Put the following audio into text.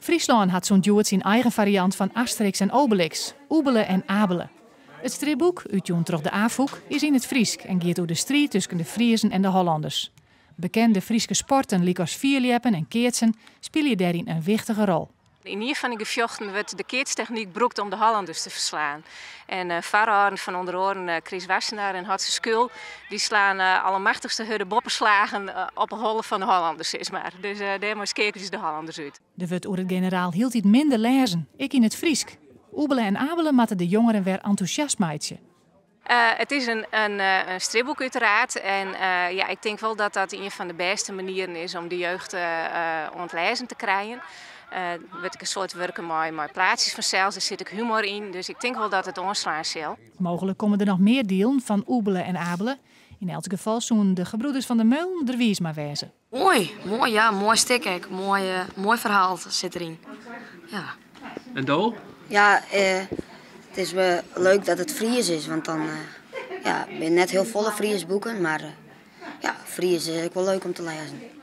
Fryslân hat sûnt hjoed syn eigen fariant fan Asterix en Obelix, Oebele en Abele. It stripboek, útjûn troch de Afûk, is yn it Frysk en giet oer de striid tusken de Friezen en de Hollanners. Bekende Fryske sporten lykas fierljeppen en keatsen spylje dêryn in wichtige rol. Yn ien fan de gefjochten wurdt de keatstechnyk brûkt om de Hollanders te ferslaan. En eh, foarâlden fan ûnder oaren eh, Chris Wassenaar en Hotze Skul, dy slaan eh, alle machtichste hurde boppeslagen op 'e holle fan de Hollanders, sis mar. Dus dêrmei skeakelje se de Hollanders út. Der wurdt oer it generaal hieltyd minder lêzen, ek yn it Frysk. Oebele en Abele moatte de jongeren wer entûsjast meitsje. It is in, in, in stripboek uiteraard. En ja, ik tink wol dat dat ien fan de bêste manieren is om de jeugd oan it lêzen te krijen. Der wurdt ek in soad wurke mei, mei plaatsjes fansels, der sit ek humor yn. Dus ik tink wol dat it oanslaan sil. Mooglik komme der noch mear dielen fan Oebele en Abele. Yn elts gefal soenen de gebroeders Van der Meulen der wiis mei wêze. Moai, moai ja, moai stik ek. Moai, eh, moai ferhaal sit deryn. Ja. En do? Ja, eh, it is leuk dat it Fries is, want dan eh, ja, binne net hiel folle Fryske boeken, mar ja, Fries is ek wol leuk om te lêzen.